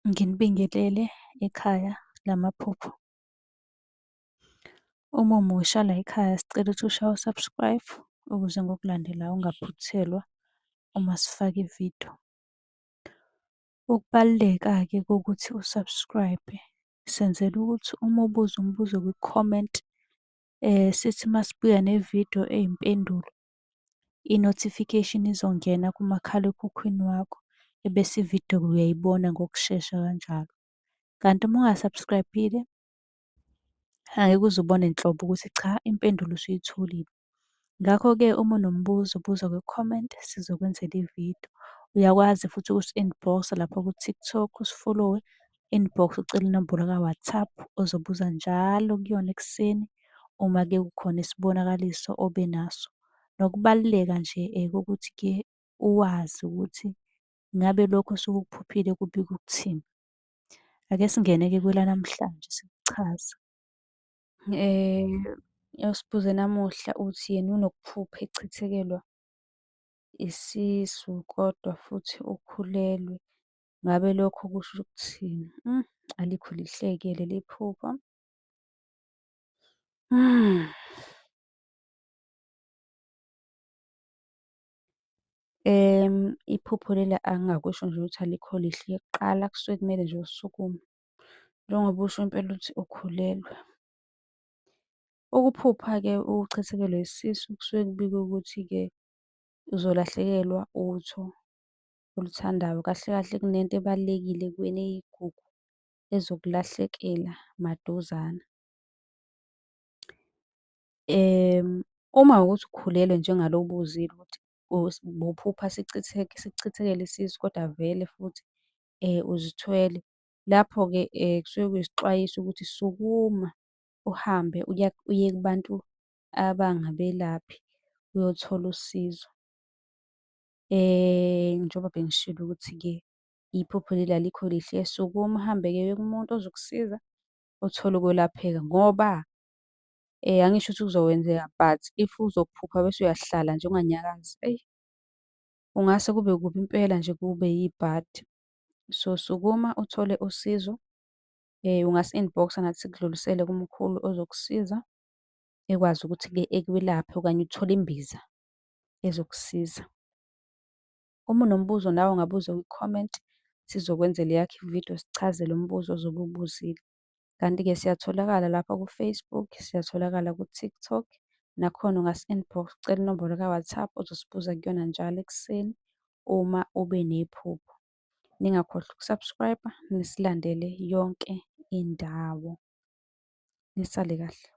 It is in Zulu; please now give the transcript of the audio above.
Nginibingelele ekhaya lamaphupho. Uma umusha layikhaya sicela ukuthi ushaye u-subscribe ukuze ngokulandelayo ungaphuthelwa uma sifaka ividiyo. Ukubaluleka-ke kokuthi u-subscribe-e senzela ukuthi uma ubuza umbuzo kwi-comment, sithi uma sibuya nevidiyo eyimpendulo, i-notification izongena kumakhalekhukhwini wakho, ebese ividiyo uyayibona ngokushesha kanjalo. Kanti uma unga-subscribe-ile, angeke uze ubone nhlobo ukuthi cha impendulo usuyitholile. Ngakho-ke uma unombuzo buza kwi-comment sizokwenzela ividiyo. Uyakwazi futhi ukusi-inbox-a lapha ku-TikTok usifolowe, inbox ucele inombolo ka-WhatsApp ozobuza njalo kuyona ekuseni uma-ke kukhona isibonakaliso obe naso. Nokubaluleka nje kokuthi-ke uwazi ukuthi ngabe lokhu osuke ukuphuphile kubika ukuthini. Ake singene-ke kwelanamhlanje sikuchaze. Osibuze namuhla uthi yena unokuphupha echithekelwa isisu kodwa futhi ukhulelwe. Ngabe lokho kusho ukuthini? Alikho lihle-ke leli phupho. Iphupho leli angingakusho nje ukuthi alikho lihle. Kuqala kusuke kumele nje usukume, njengoba usho impela ukuthi ukhulelwe. Ukuphupha-ke uchithekelwa isisu kusuke kubika ukuthi-ke uzolahlekelwa utho oluthandayo. Kahle kahle kunento ebalulekile kuwena eyigugu ezokulahlekela maduzane. Uma kuwukuthi ukhulelwe njengalo obuzile ukuthi ubuphupha sikuchithekela isisu kodwa vele futhi uzithwele. Lapho-ke kusuke kuyisixwayiso ukuthi sukuma uhambe uye kubantu abangabelaphi uyothola usizo. Njengoba bengishilo ukuthi-ke iphupho leli alikho lihle, sukuma uhambe-ke uye kumuntu ozokusiza uthole ukwelapheka ngoba angisho ukuthi kuzokwenzeka but if uzophupha bese uyahlala nje unganyakazi, eyi kungase kube kubi impela nje kube yibhadi. So, sukuma uthole usizo, ungasi-inbox-a nathi sikudlulisele kumkhulu ozokusiza, ekwazi ukuthi-ke ekwelaphe okanye uthole imbiza ezokusiza. Uma unombuzo nawe ungabuza kwi-comment, sizokwenzela eyakho ividiyo sichaze lo mbuzo ozobe uwubuzile. Kanti-ke siyatholakala lapha ku-Facebook, siyatholakala ku-TikTok, nakhona ungasi-inbox ucele inombolo ka-WhatsApp ozosibuza kuyona njalo ekuseni uma ube nephupho. Ningakhohlwa uku-subscribe-a nisilandele yonke indawo. Nisale kahle.